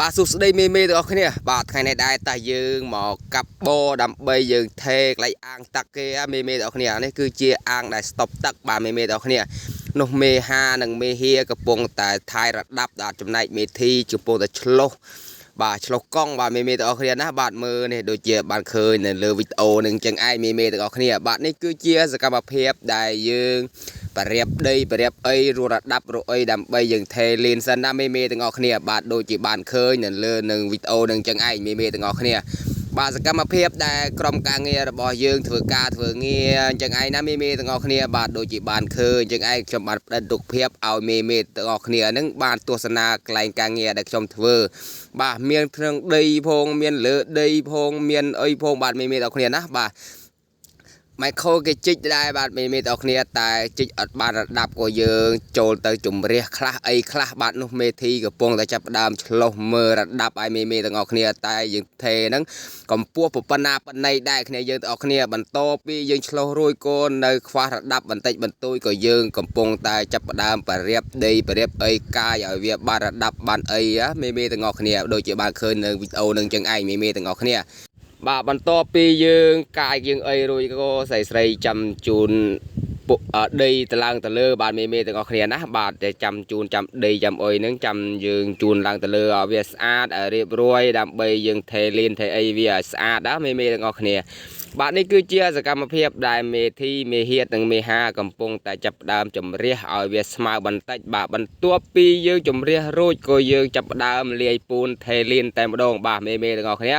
បាទសួស្តីមេមេទាំងអស់គ្នាបាទថ្ងៃនេះដែរតើយើងមកកាប់បដើម្បីយើងថេកន្លែងអាងទឹកគេមេមេទាំងអស់គ្នានេះគឺជាអាងដែលស្តុបទឹកបាទមេមេទាំងអស់គ្នានោះមេហានិងមេហៀកំពុងតែថយរដាប់ដល់ចំណែកមេធីកំពុងតែឆ្លោះបាទឆ្លោះកង់បាទមេមេទាំងអស់គ្នាណាបាទមើលនេះដូចជាបានឃើញនៅលើវីដេអូនឹងចឹងឯងមេមេទាំងអស់គ្នាបាទនេះគឺជាសកម្មភាពដែលយើងបរៀបដីបរៀបអីររដាប់រអីដើម្បីយើងថេលៀនសិនណាមេមេទាំងអស់គ្នាបាទដូចជាបានឃើញនៅលើនឹងវីដេអូនឹងចឹងឯងមេមេទាំងអស់គ្នាបាទសកម្មភាពដែលក្រុមការងាររបស់យើងធ្វើការធ្វើងារអញ្ចឹងឯងណាមេមេទាំងអស់គ្នាបាទដូចជាបានឃើញអញ្ចឹងឯងខ្ញុំបានផ្ដិតរូបភាពឲ្យមេមេទាំងអស់គ្នានឹងបានទស្សនាកន្លែងការងារដែលខ្ញុំធ្វើបាទមានក្នុងដីផងមានលើដីផងមានអីផងបាទមេមេទាំងអស់គ្នាណាបាទ ម៉ៃខូគេជីកដែរបាទមេមេទាំងអស់គ្នាតែជីកអត់បានរដាប់ក៏យើងចូលទៅជំរះខ្លះអីខ្លះបាទនោះមេធីកំពុងតែចាប់ផ្ដើមឆ្លោះមើលរដាប់ឲ្យមេមេទាំងអស់គ្នាតែយើងថេហ្នឹងកម្ពស់ប៉ុណ្ណាប៉ុណ្ណីដែរគ្នាយើងទាំងអស់គ្នាបន្តពីយើងឆ្លោះរួចក៏នៅខ្វះរដាប់បន្តិចបន្តួចក៏យើងកំពុងតែចាប់ផ្ដើមបរៀបដីបរៀបអីកាយឲ្យវាបានរដាប់បានអីមេមេទាំងអស់គ្នាដូចជាបានឃើញនៅវីដេអូនឹងចឹងឯងមេមេទាំងអស់គ្នា បាទបន្ទាប់ពីយើងកាយយើងអីរួចក៏ស្រីស្រីចាំជូនពុដីទៅឡើងទៅលើបាទមេមេទាំងអស់គ្នាណាបាទតែចាំជូនចាំដីចាំអុយហ្នឹងចាំយើងជូនឡើងទៅលើឲ្យវាស្អាតឲ្យរៀបរយដើម្បីយើងថេលៀនថេអីវាឲ្យស្អាតណាមេមេទាំងអស់គ្នាបាទនេះគឺជាសកម្មភាពដែលមេធីមេហៀតនិងមេហាកំពុងតែចាប់ផ្ដើមជំរះឲ្យវាស្មើបន្តិចបាទបន្ទាប់ពីយើងជំរះរួចក៏យើងចាប់ផ្ដើមលាយពូនថេលៀនតែម្ដងបាទមេមេទាំងអស់គ្នា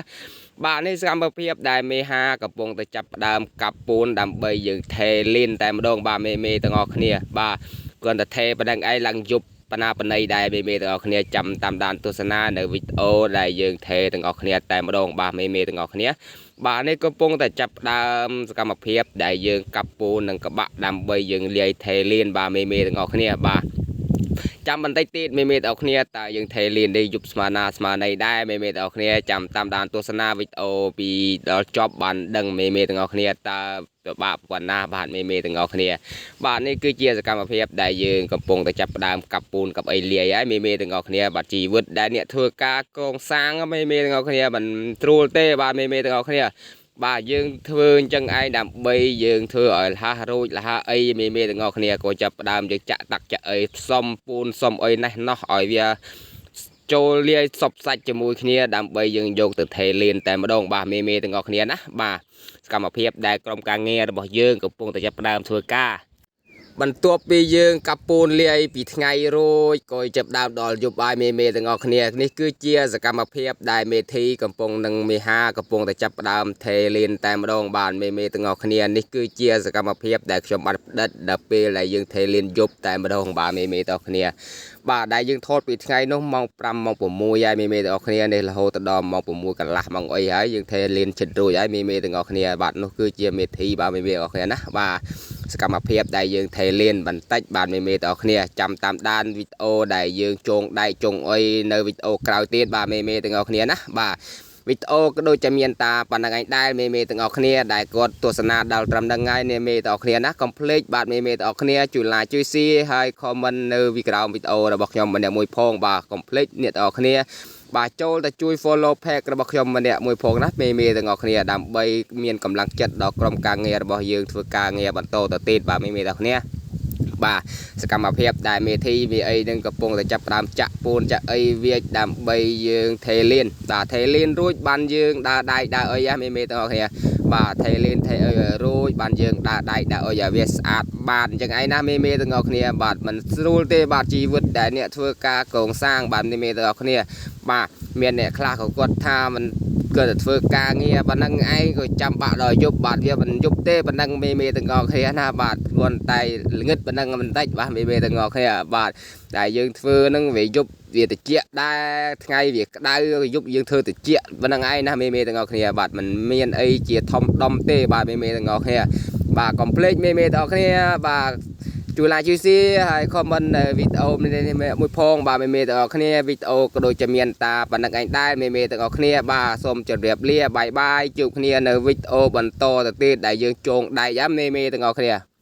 បាទនេះសកម្មភាពដែលមេហាកំពុងតែចាប់ផ្ដើមកាប់ពូនដើម្បីយើងថេលៀនតែម្ដងបាទមេមេទាំងអស់គ្នាបាទគ្រាន់តែថេប៉ុណ្ណឹងឯងឡើងយប់បណាបណីដែរមេមេទាំងអស់គ្នាចាំតាមដានទស្សនានៅវីដេអូដែលយើងថេទាំងអស់គ្នាតែម្ដងបាទមេមេទាំងអស់គ្នាបាទនេះកំពុងតែចាប់ផ្ដើមសកម្មភាពដែលយើងកាប់ពូននិងក្បាក់ដើម្បីយើងលាយថេលៀនបាទមេមេទាំងអស់គ្នាបាទចាំបន្តិចទៀតមេមេទាំងអស់គ្នាតើយើងថេលៀននេះយប់ស្មាណាស្មាណីដែរមេមេទាំងអស់គ្នាចាំតាមដានទស្សនាវីដេអូពីដល់ចប់បានដឹងមេមេទាំងអស់គ្នាតើពិបាកប៉ុណ្ណាបាទមេមេទាំងអស់គ្នាបាទនេះគឺជាសកម្មភាពដែលយើងកំពុងតែចាប់ផ្ដើមកាប់ពូនកាប់អីលាយហើយមេមេទាំងអស់គ្នាបាទជីវិតដែលអ្នកធ្វើការកងសាងមេមេទាំងអស់គ្នាមិនស្រួលទេបាទមេមេទាំងអស់គ្នាបាទយើងធ្វើអញ្ចឹងឯងដើម្បីយើងធ្វើឲ្យលះរួចលះអីមេមេទាំងអស់គ្នាក៏ចាប់ផ្ដើមយើងចាក់តាក់ចាក់អីផ្សំពូនផ្សំអីណេះណោះឲ្យវាចូលលាយសពសាច់ជាមួយគ្នាដើម្បីយើងយកទៅថេលៀនតែម្ដងបាទមេមេទាំងអស់គ្នាណាបាទសកម្មភាពដែលក្រុមការងាររបស់យើងកំពុងតែចាប់ផ្ដើមធ្វើការបន្ទាប់ពីយើងកាប់ពូនលាយពីថ្ងៃរួចក៏ចាប់ដើមដល់យប់បាយមេមេទាំងអស់គ្នានេះគឺជាសកម្មភាពដែលមេធីកំពុងនឹងមេហាកំពុងតែចាប់ផ្ដើមថេលៀនតែម្ដងបាទមេមេទាំងអស់គ្នានេះគឺជាសកម្មភាពដែលខ្ញុំបានផ្ដិតដល់ពេលដែលយើងថេលៀនយប់តែម្ដងបាទមេមេទាំងអស់គ្នាបាទដែលយើងថតពីថ្ងៃនោះម៉ោង5ម៉ោង6ហើយមេមេទាំងអស់គ្នានេះរហូតដល់ម៉ោង6កន្លះម៉ោងអីហើយយើងថេលៀនជិតរួចហើយមេមេទាំងអស់គ្នាបាទនោះគឺជាមេធីបាទមេមេទាំងអស់គ្នាណាបាទសកម្មភាពដែលយើងថេលៀនបន្តិចបាទមេមេទាំងអស់គ្នាចាំតាមដានវីដេអូដែលយើងចងដែកចងអីនៅវីដេអូក្រោយទៀតបាទមេមេទាំងអស់គ្នាណាបាទវីដេអូក៏ដូចจะមានតាប៉ុណ្្នឹងឯងដែរមេមេទាំងអស់គ្នាដែលគាត់ទស្សនាដល់ត្រឹមហ្នឹងហើយមេទាំងអស់គ្នាណាកុំភ្លេចបាទមេមេទាំងអស់គ្នាជួយ like ជួយ share ហើយ comment នៅវីក្រោមវីដេអូរបស់ខ្ញុំម្នាក់មួយផងបាទកុំភ្លេចអ្នកទាំងអស់គ្នាបាទចូលទៅជួយ follow page របស់ខ្ញុំម្នាក់មួយផងណាមេមេទាំងអស់គ្នាដើម្បីមានកម្លាំងចិត្តដល់ក្រុមការងាររបស់យើងធ្វើការងារបន្តទៅទៀតបាទមេមេទាំងអស់គ្នាបាទសកម្មភាពដែលមេធីវាអីនឹងកំពុងតែចាប់ផ្ដើមចាក់ពូនចាក់អីវាដើម្បីយើងថេលៀនបាទថេលៀនរួចបានយើងដើរដែកដើរអីហ៎មេមេទាំងអស់គ្នាបាទថេលៀនថេអីរួចបានយើងដើរដែកដើរអីឲ្យវាស្អាតបាទអញ្ចឹងឯណាមេមេទាំងអស់គ្នាបាទមិនស្រួលទេបាទជីវិតដែលអ្នកធ្វើការកងសាងបាទមេមេទាំងអស់គ្នាបាទមានអ្នកខ្លះក៏គាត់ថាមិនគាត់ទៅធ្វើការងារប៉ុណ្ណឹងឯងក៏ចាំបាក់ដល់យប់បាទវាមិនយប់ទេប៉ុណ្ណឹងមេមេទាំងអស់គ្នាណាបាទគ្រាន់តែល្ងឹតប៉ុណ្ណឹងបន្តិចបាទមេមេទាំងអស់គ្នាបាទតែយើងធ្វើហ្នឹងវាយប់វាតិចដែរថ្ងៃវាក្តៅយប់យើងធ្វើតិចប៉ុណ្ណឹងឯងណាមេមេទាំងអស់គ្នាបាទមិនមានអីជាធំដុំទេបាទមេមេទាំងអស់គ្នាបាទកុំភ្លេចមេមេទាំងអស់គ្នាបាទជួយ like ជួយ share ហើយ comment នៅវីដេអូនេះមួយផងបាទមេមេទាំងអស់គ្នាវីដេអូក៏ដូចជាមានតាប៉ុណ្ណឹងឯងដែរមេមេទាំងអស់គ្នាបាទសូមជម្រាបលាបាយបាយជួបគ្នានៅវីដេអូបន្តទៅទៀតដែលយើងចងដែកមេមេទាំងអស់គ្នា។